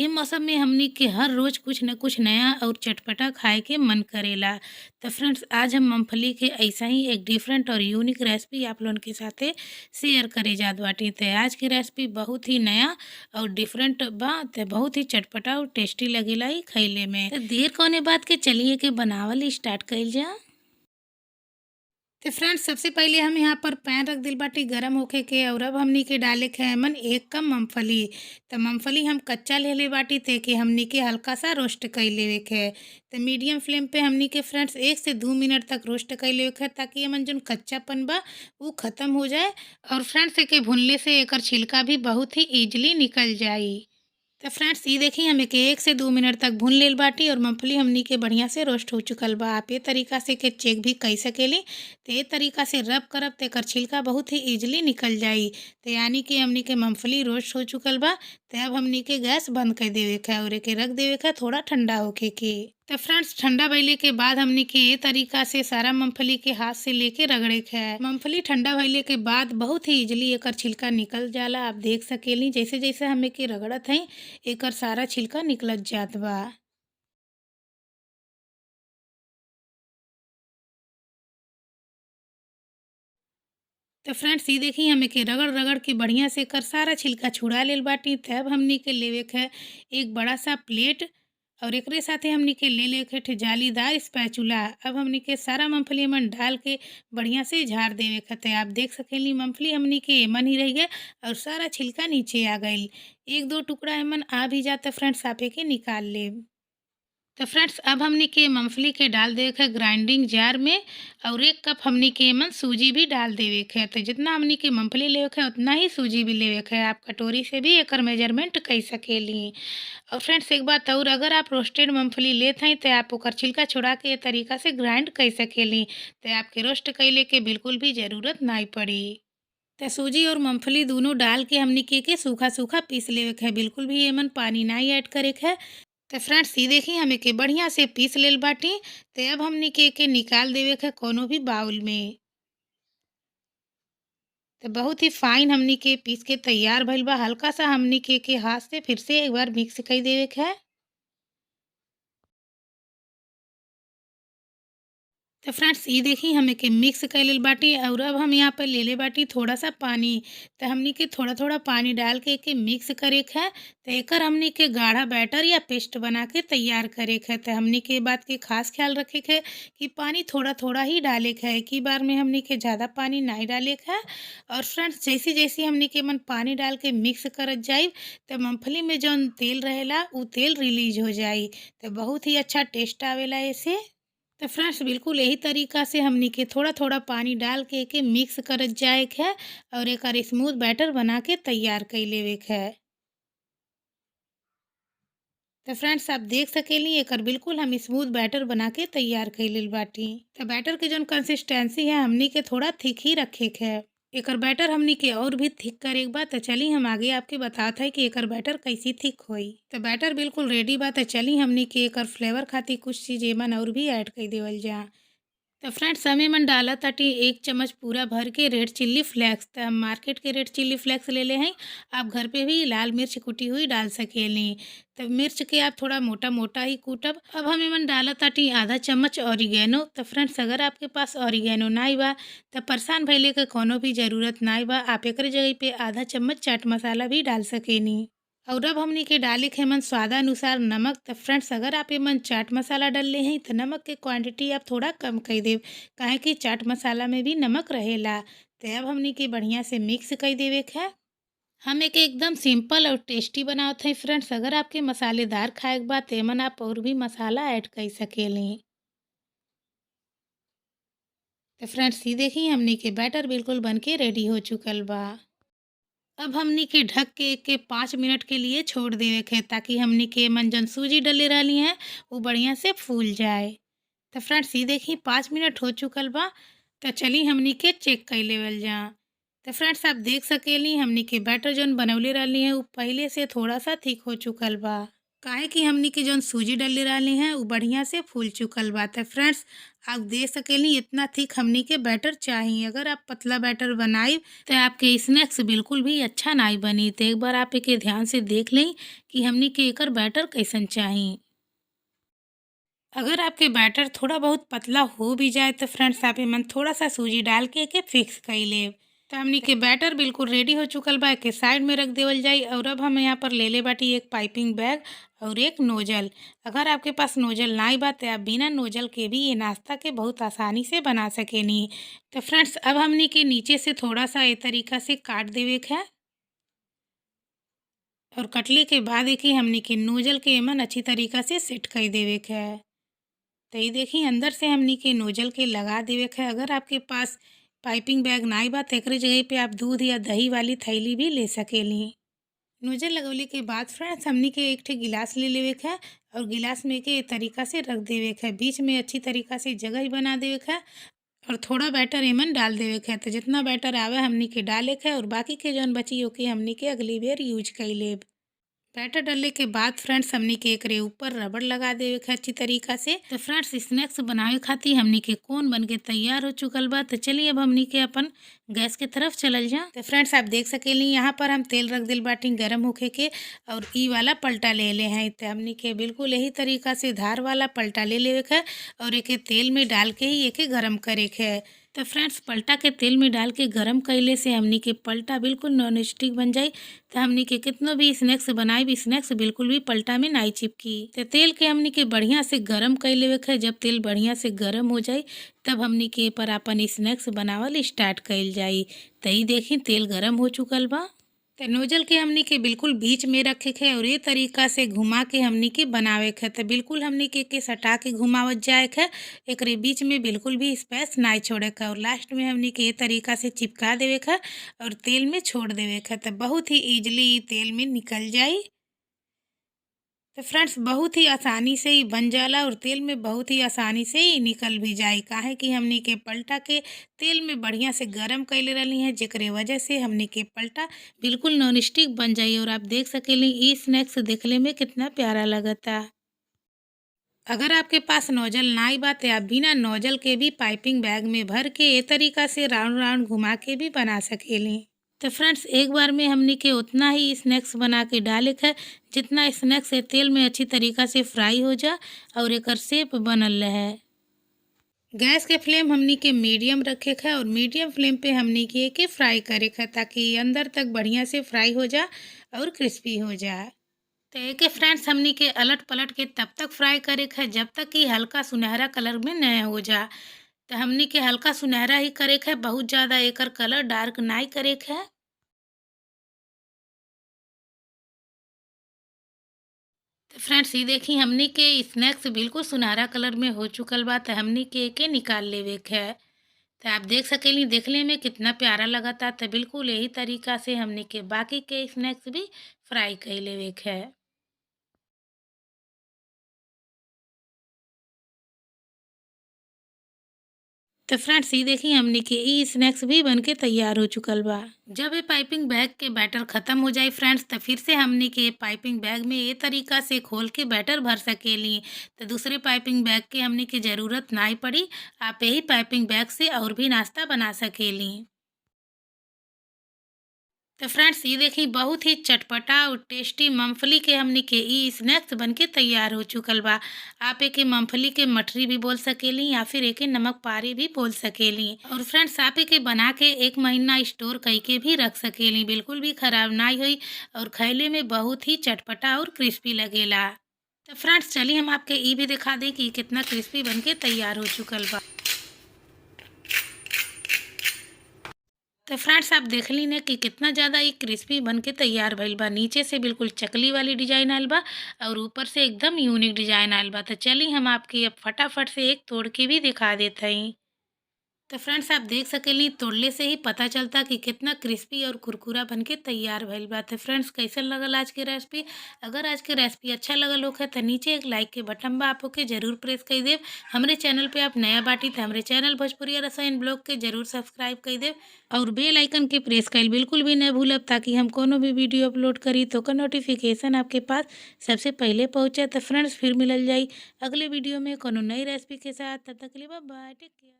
ए मौसम में हमनी के हर रोज़ कुछ न कुछ नया और चटपटा खाए के मन करेला। तो फ्रेंड्स, आज हम मूँगफली के ऐसा ही एक डिफरेंट और यूनिक रेसिपी आप लोगन के साथे शेयर करे जात बाटी। तो आज की रेसिपी बहुत ही नया और डिफरेंट बा, तो बहुत ही चटपटा और टेस्टी लगेला ई खइले में। तो देर कौने बात के, चलिए के बनावल स्टार्ट कइल जा। तो फ्रेंड्स, सबसे पहले हम यहाँ पर पैन रख दिल बाटी गरम होके के, और अब हमनी के डाले के है मन 1 कप मूँगफली। तो मूँगफली हम कच्चा ले ले बाटी ते के हमनी के हल्का सा रोस्ट कर लेवे के है। तो मीडियम फ्लेम पे हमनी के फ्रेंड्स 1 से 2 मिनट तक रोस्ट कर लेवे के है, ताकि एमन जोन कच्चापन बा वो ख़त्म हो जाए और फ्रेंड्स एके भुनले से एकर छिलका भी बहुत ही ईजिली निकल जाई। तो फ्रेंड्स ये देखी हम एक 1 से 2 मिनट तक भून लेल बाटी और मूँगफली हमनी के बढ़िया से रोस्ट हो चुकल बा। आप ये तरीका से के चेक भी कर सकेली। तो ये तरीका से रब करब तो एकर छिलका बहुत ही ईजिली निकल जाई। तो यानी कि हमनी के मूँगफली रोस्ट हो चुकल बा। तो अब हमनी के गैस बंद कर देवे के और एके रख देवे के थोड़ा ठंडा होके के। तो फ्रेंड्स ठंडा भइले के बाद हमनी के ये तरीका से सारा मूँगफली के हाथ से लेके रगड़े के है। मूँगफली ठंडा भइले के बाद बहुत ही इजीली एकर छिलका निकल जाला। आप देख सकेली जैसे जैसे हम एके रगड़त हई एकर सारा छिलका निकलत जात बा। तो फ्रेंड्स ये देखी हम एके रगड़ रगड़ के बढ़िया से एकर सारा छिलका छुड़ा लेल बाटी। तब हमनी के लेवे के है एक बड़ा सा प्लेट और एकरे साथे हमनी के ले लेवे के जालीदार स्पैचुला। अब हमनी के सारा मूँगफली एमन डाल के बढ़िया से झाड़ देवे के है। आप देख सकेली मूँगफली हमनी के एमन ही रह गए और सारा छिलका नीचे आ गई। 1-2 टुकड़ा एमन आ भी जाता फ्रेंड्स, आप एके निकाल लेब। तो फ्रेंड्स अब हमनी के मूँगफली के डाल देवे के ग्राइंडिंग जार में और 1 कप हमनी के एमन सूजी भी डाल देवे के। तो जितना हमनी के मूँगफली लेवे के उतना ही सूजी भी लेवे के। आप कटोरी से भी एकर मेजरमेंट कर सकेली। और फ्रेंड्स एक बात और, अगर आप रोस्टेड मूँगफली लेत हैं तो आप ओकर छिलका छुड़ा के ये तरीका से ग्राइंड कर सकेली। तो आपके रोस्ट कैले के बिल्कुल भी ज़रूरत नहीं पड़ी। तो सूजी और मूँगफली दोनों डाल के हमनी के सूखा सूखा पीस लेवे के है, बिल्कुल भी एमन पानी नहीं ऐड करे के है। तो फ्रेंड्स ये देखी हम एके बढ़िया से पीस लेल बाटी। तो अब हमनी के एके निकाल देवे के कोनो भी बाउल में। तो बहुत ही फाइन हमनी के पीस के तैयार भइल बा। हल्का सा हमनी के एके हाथ से फिर से एक बार मिक्स कर देवे के है। तो फ्रेंड्स ये देखी हम एके मिक्स कर लेल बाटी और अब हम यहाँ पर ले ले बाटी थोड़ा सा पानी। तो हमनी के थोड़ा थोड़ा पानी डाल के एके मिक्स करे के है। तो एकर हमनी के गाढ़ा बैटर या पेस्ट बना के तैयार करे के है। तो हमनी के बात के खास ख्याल रखे के है कि पानी थोड़ा थोड़ा ही डाले के है, एक ही बार में हमनी के ज़्यादा पानी नहीं डाले के है। और फ्रेंड्स जैसे जैसे हमनी के मन पानी डाल के मिक्स करत जाइब तो मूँगफली में जौन तेल रहेला उ तेल रिलीज हो जाई। तो बहुत ही अच्छा टेस्ट आवेला ऐसे। तो फ्रेंड्स बिल्कुल यही तरीका से हमनी के थोड़ा थोड़ा पानी डाल के एके मिक्स करत जाए के है और एकर स्मूथ बैटर बना के तैयार कर लेवे के है। तो फ्रेंड्स आप देख सकेली एकर बिल्कुल हम स्मूथ बैटर बना के तैयार कर लेल बाटी। तो बैटर के जौन कंसिस्टेंसी है हमनी के थोड़ा थिक ही रखे के है। एकर बैटर हमनी के और भी थिक करे के बा। तो चली हम आगे आपके बताते हैं कि एकर बैटर कैसी थिक होई। तो बैटर बिल्कुल रेडी बा। तो चली हमनी के एकर फ्लेवर खातिर कुछ चीज़ एमन और भी ऐड कर देवल जा। तो फ्रेंड्स हम एमन डाला ताटी 1 चम्मच पूरा भर के रेड चिल्ली फ्लेक्स। तो हम मार्केट के रेड चिल्ली फ्लेक्स ले ले हैं, आप घर पे भी लाल मिर्च कुटी हुई डाल सकेली। तो मिर्च के आप थोड़ा मोटा मोटा ही कूटब। अब हम एमन डाला ताटी आधा चम्मच ऑरिगेनो। तो फ्रेंड्स अगर आपके पास ऑरिगेनो नहीं बा तो परेशान भइले के कोनो भी ज़रूरत नहीं बा, आप एक जगह पे आधा चम्मच चाट मसाला भी डाल सकेनी। और अब हमनी के डाले के मन स्वादानुसार नमक। तो फ्रेंड्स अगर आप एमन चाट मसाला डाल ले हैं तो नमक के क्वांटिटी आप थोड़ा कम कर देव, काहे कि चाट मसाला में भी नमक रहेला। तो अब हमनी के बढ़िया से मिक्स कर देवे के है। हम एक एकदम सिंपल और टेस्टी बनावत हैं फ्रेंड्स। अगर आपके मसालेदार खाए के बाद एमन आप और भी मसाला ऐड कर सकेली। तो फ्रेंड्स ये देखी हमनी के बैटर बिल्कुल बन के रेडी हो चुकल बा। अब हमनी के ढक के एक 5 मिनट के लिए छोड़ देवे के, ताकि हमनी के मन जन सूजी डले रहली हैं वो बढ़िया से फूल जाए। तो फ्रेंड्स ये देखी 5 मिनट हो चुकल बा। तो चली हमनी के चेक कर लेवल जा। तो फ्रेंड्स आप देख सकेली हमनी के बैटर जन बनवले रहली हैं वो पहले से थोड़ा सा थिक हो चुकल बा। काहे कि हमनी के जौन सूजी डलले रहली हैं उ बढ़िया से फूल चुकल बा। त फ्रेंड्स आप देख सकेली इतना थिक हमनी के बैटर चाही। अगर आप पतला बैटर बनाई तो आपके स्नैक्स बिल्कुल भी अच्छा नहीं बनी। तो एक बार आप एके ध्यान से देख लें कि हमनी के एकर बैटर कैसन चाही। अगर आपके बैटर थोड़ा बहुत पतला हो भी जाए तो फ्रेंड्स आप एमन थोड़ा सा सूजी डाल के एके फिक्स कर लेब। तो हमनी के बैटर बिल्कुल रेडी हो चुकल बा, एके साइड में रख देवल जाई। और अब हम यहाँ पर ले ले बाटी एक पाइपिंग बैग और एक नोजल। अगर आपके पास नोजल नहीं बा तो आप बिना नोजल के भी ये नाश्ता के बहुत आसानी से बना सकेनी। तो फ्रेंड्स अब हमनी के नीचे से थोड़ा सा ए तरीका से काट देवे के है और कटले के बाद देखिए हमनी के नोजल के एमन अच्छी तरीका से सेट कर देवे के है। तो ये देखिए अंदर से हमनी के नोजल के लगा देवे के है। अगर आपके पास पाइपिंग बैग नहीं बा तो एकरे जगह पे आप दूध या दही वाली थैली भी ले सकेली। नोजल लगवले के बाद फ्रेंड्स हमनी के एक ठे गिलास ले लेवे के है और गिलास में के तरीका से रख देवे के है। बीच में अच्छी तरीका से जगह बना देवे के है और थोड़ा बैटर एमन डाल देवे के है। तो जितना बैटर आवे हमनी के डाले के है और बाकी के जौन बची ओके हमनी के अगली बेर यूज कर लेब। बैटर डालने के बाद फ्रेंड्स हमनी के एकरे ऊपर रबड़ लगा देवे के अच्छी तरीका से। तो फ्रेंड्स स्नैक्स बनावे खातिर हमनी के कोन बन के तैयार हो चुकल बा। तो चलिए अब हमनी के अपन गैस के तरफ चलल जा। तो फ्रेंड्स आप देख सकेली यहाँ पर हम तेल रख दिल बाटी गरम होखे के और ई वाला पलटा ले ले हैं। तो हमनी के बिल्कुल यही तरीका से धार वाला पलटा ले लेवे के और एके तेल में डाल के ही एके गरम करे के है। तो फ्रेंड्स पलटा के तेल में डाल के गरम कैले से हमनी के पलटा बिल्कुल नॉन स्टिक बन जाई। तो हमनी के कितनो भी स्नैक्स बनाई भी स्नैक्स बिल्कुल भी पलटा में नहीं चिपकी। तो तेल के हमनी के बढ़िया से गरम कर लेवे के। जब तेल बढ़िया से गरम हो जाए तब हमनी के पर अपन स्नैक्स बनावल स्टार्ट कइल जाई। तो ई देखी तेल गरम हो चुकल बा। तो नोजल के हमनी के बिल्कुल बीच में रखे के और ये तरीका से घुमा के हमनी के बनावे के। तो बिल्कुल हमनी के सटा के घुमावत जाए के, एकरे बीच में बिल्कुल भी स्पेस नहीं छोड़े के और लास्ट में हमनी के ये तरीका से चिपका देवे के और तेल में छोड़ देवे के। तो बहुत ही ईजिली तेल में निकल जाई। तो फ्रेंड्स बहुत ही आसानी से ही बन जाला और तेल में बहुत ही आसानी से ही निकल भी जाई। काहे कि हमनी के पलटा के तेल में बढ़िया से गरम कैले रहली हैं, जेकरे वजह से हमनी के पलटा बिल्कुल नॉन स्टिक बन जाई। और आप देख सकेली ई स्नैक्स देखले में कितना प्यारा लगता। अगर आपके पास नोजल नहीं बा तो आप बिना नोजल के भी पाइपिंग बैग में भर के ए तरीका से राउंड राउंड घुमा के भी बना सकेली। तो फ्रेंड्स एक बार में हमनी के उतना ही स्नैक्स बना के डाले के जितना स्नैक्स तेल में अच्छी तरीका से फ्राई हो जा और एकर शेप बनल रहे। गैस के फ्लेम हमनी के मीडियम रखे के और मीडियम फ्लेम पे हमनी के एके फ्राई करे के ताकि अंदर तक बढ़िया से फ्राई हो जा और क्रिस्पी हो जाए। तो एके फ्रेंड्स हमनी के अलट पलट के तब तक फ्राई करे के जब तक कि हल्का सुनहरा कलर में न हो जा। तो हमनी के हल्का सुनहरा ही करे के, बहुत ज़्यादा एकर कलर डार्क नहीं करे के। तो फ्रेंड्स ये देखी हमनी के स्नैक्स बिल्कुल सुनहरा कलर में हो चुकल बा। तो हमनी के एके निकाल लेवे के है। तो आप देख सकेली देखने में कितना प्यारा लगता। तो बिल्कुल यही तरीका से हमनी के बाकी के स्नैक्स भी फ्राई कर लेवे के है। तो फ्रेंड्स ये देखी हमनी के ई स्नैक्स भी बनके तैयार हो चुकल बा। जब ये पाइपिंग बैग के बैटर ख़त्म हो जाए फ्रेंड्स तो फिर से हमनी के पाइपिंग बैग में ये तरीका से खोल के बैटर भर सकेली। तो दूसरे पाइपिंग बैग के हमनी के ज़रूरत नहीं पड़ी, आप यही पाइपिंग बैग से और भी नाश्ता बना सकेली। तो फ्रेंड्स ये देखी बहुत ही चटपटा और टेस्टी मूंगफली के हमनी के ई स्नैक्स बनके तैयार हो चुकल बा। आप एके मूंगफली के मठरी भी बोल सकेली या फिर एके नमक पारी भी बोल सकेली। और फ्रेंड्स आप एके बना के 1 महीना स्टोर करके भी रख सकेली, बिल्कुल भी ख़राब नहीं हुई और खैले में बहुत ही चटपटा और क्रिस्पी लगेला। तो फ्रेंड्स चलिए हम आपके ई भी दिखा दें कि कितना क्रिस्पी बनके तैयार हो चुकल बा। तो फ्रेंड्स आप देख ली ना कि कितना ज़्यादा ये क्रिस्पी बनके तैयार भइल बा। नीचे से बिल्कुल चकली वाली डिजाइन आयल बा और ऊपर से एकदम यूनिक डिजाइन आयल बा। तो चलिए हम आपके अब फटाफट से एक तोड़ के भी दिखा देते हैं। तो फ्रेंड्स आप देख सकेली तोड़ले से ही पता चलता कि कितना क्रिस्पी और कुरकुरा बनके तैयार भइल बा। तो फ्रेंड्स कैसन लगल आज के रेसिपी? अगर आज के रेसिपी अच्छा लगल होखे तो नीचे एक लाइक के बटन बा, आप ओके जरूर प्रेस कर देव। हमरे चैनल पे आप नया बाटी तो हमरे चैनल भोजपुरिया रसोई ब्लॉग के जरूर सब्सक्राइब कर देव और बेल आइकन के प्रेस कइल बिल्कुल भी न भूलब, ताकि हम कोनो भी वीडियो अपलोड करी तो ओकर नोटिफिकेशन आपके पास सबसे पहले पहुँचे। तो फ्रेंड्स फिर मिलल जाई अगले वीडियो में कोनो नई रेसिपी के साथ। तब तक के लिए बाय बाय, टेक केयर।